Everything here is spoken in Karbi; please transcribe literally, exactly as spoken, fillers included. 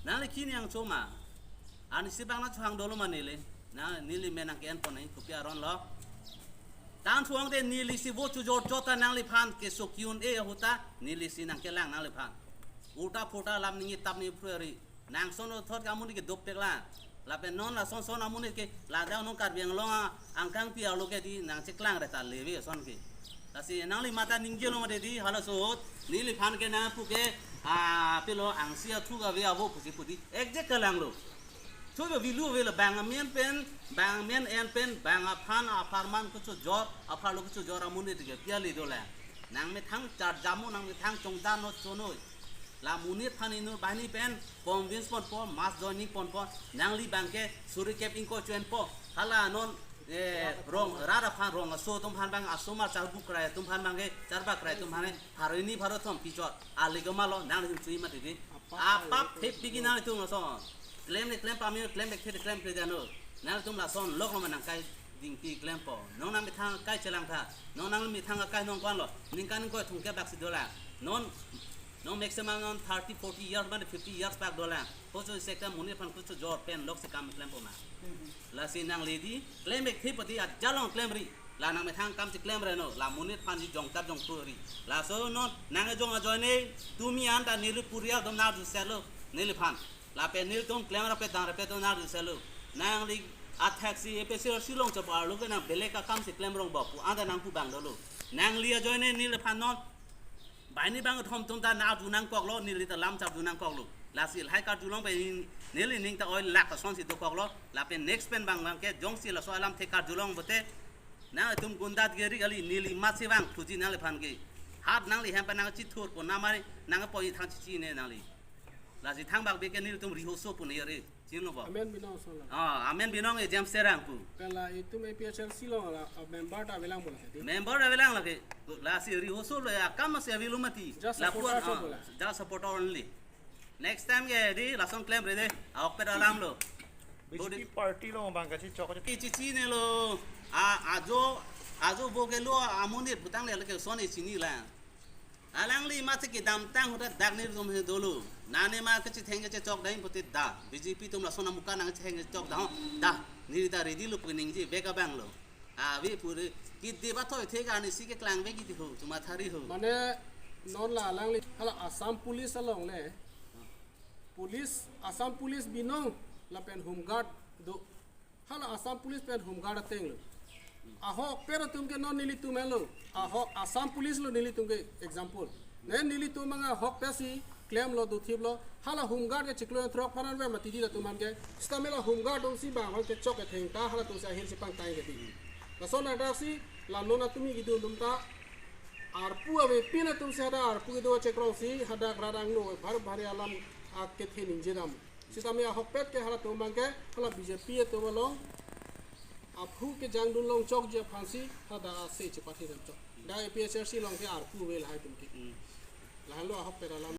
Nangli kini ang choma. Arnisi bang nangchohang dolo ma neli. Na neli men nangke-en pon nai kopi aron lo. Tangthu ang te neli si vote chojor chot ta nangliphan keso ki-un-e ahut ta neli si nangkelang nangliphan. Ulta phulta lam ningje tap ni phrueri. Nang son thot ke amonit ke dopik la. Lapen non lason son amonit ke la dang non Karbi Anglong a angkang pi arlo ke di nangcheklang re ta leve son ke. Lasi nangli mata ningje lo ma de di halaso ahut neliphan ke nangpu ke, ah, pilo angsi athu kave avo pusi pu di. Exact kelang lo. Chojo vilu ave lo bang amen pen, bang amen en pen, bang aphan apharman kechojor, apharlo kechojor amonit ke pi ale dolang. Nangmethang charjamo, nangmethang chongdan no chonoi. La monit aphan inut banghini pen convince ponpo, mass joining ponpo, nangli bang ke suri kep ingkoi cho-enpo. Hala non, eh, rong rat aphan, rong aso atum aphan bang, asomar charbuk krai atum aphan bang ke, charbak krai atum aphan ke, pharo hini pharo thom pi chot. Ali ko malo, nangli chui mati di. Apap thep pigi nanglitum lason. Klem le klem pame, klem le klem klem dano. Nanglitum lason lok lo ma nangkai dingti klempo. Non nangmethang akai chelang tha. Non nangmethang akai nong ko-an lo. Ningkan ingkoi thomkep bak si dolang. Non, non maximum non thirty, forty years, mane fifty years bak dolang. Koso sector monit aphan kochojor pen lok si kam klempo ma. Lasi nangli di, klem ek thi pati ajalong klemri. La nangmethang kam si klem re no, la monit aphan si jongtap jongturi. Laso non, nang jong ajoine, tumi anta neli purial dom nangduselo, neliphan. Lapen nelitum klem rape dang rape dom nangduselo. Nangli athak si A P H L C along chepar lo ke nang belek akam si klem rong bapu, anta nangpu bang dolo. Nangli ajoine neliphan non, banghini bang thom tum ta nangdu nangkoklo, neli ta lam chapdu nangkoklo. Lasi lahai karjulong pen neli ning ta oi lak ta son si dokoklo. Lapen next pen bang bang ke jongsi laso alam the karjulong pote. Nangtum gundagiri kali neli mat si bang thuji nangliphan ke. Hat nangli hem pen nangchithurpo namari nangpo ithang chichine nangli. Lasi thangbak bike nelitum rehearsal pu neri. Chino bo. Amen binong solo. Ah, amen binong e James Terang pu. Kala itum A P H L C along la, ah, member ta avelang bola tadi. Member avelang lagi. Lasi rehearsal lo ya kam masih avilu mati. Just lapuan, supporter ah, bola. Just supporter only. Next time ke di lason klem re de. Ahokpet alam lo. B J P party along bang kachechok. Chichi ne lo. A, ajo, ajo bo ke lo amonit butang le ke son e chini la. Alangli masi kedamtang ahut ta dak nelitum he dolo. Nane ma kachetheng kachechok dam pote da. B J P atum lason amuka nangchetheng chok da ho. Da. Neli ta ready lo pu ningje vek abang lo. Ave pure. Kidi bathoi the arnisi keklang vek kiti ho. Chuma thari ho. Mane non la alangli hala Assam Police along le. Police, Assam Police binong lapen Home Guard do. Hala Assam Police pen Home Guard ateng lo. Ahokpet atum ke non nelitum lo. Ahok Assam Police lo nelitum ke example. Ne nelitum bang ahokpet si klemlo dothiplo. Hala Home Guard ke chiklo throk paran ve mati di latum an ke. Stamela Home Guard atum si bang hal kechok ketheng ta halatum si ahir si pangtai ke di. Lason adak si la non atum kedun atum ta arpu avepin atum si hadak arpu kedo chekrong si hadak radang no bhar bhari alam akethe ningje dam. Sitame ahokpet ke halatum bang ke hala B J P atum along aphu kejangdun long chokji aphan si hadak ase chepathe dam chok. Dak A P H L C along ke arpu ave lahai atum ke. Hmm. Lahenlo ahokpet alam.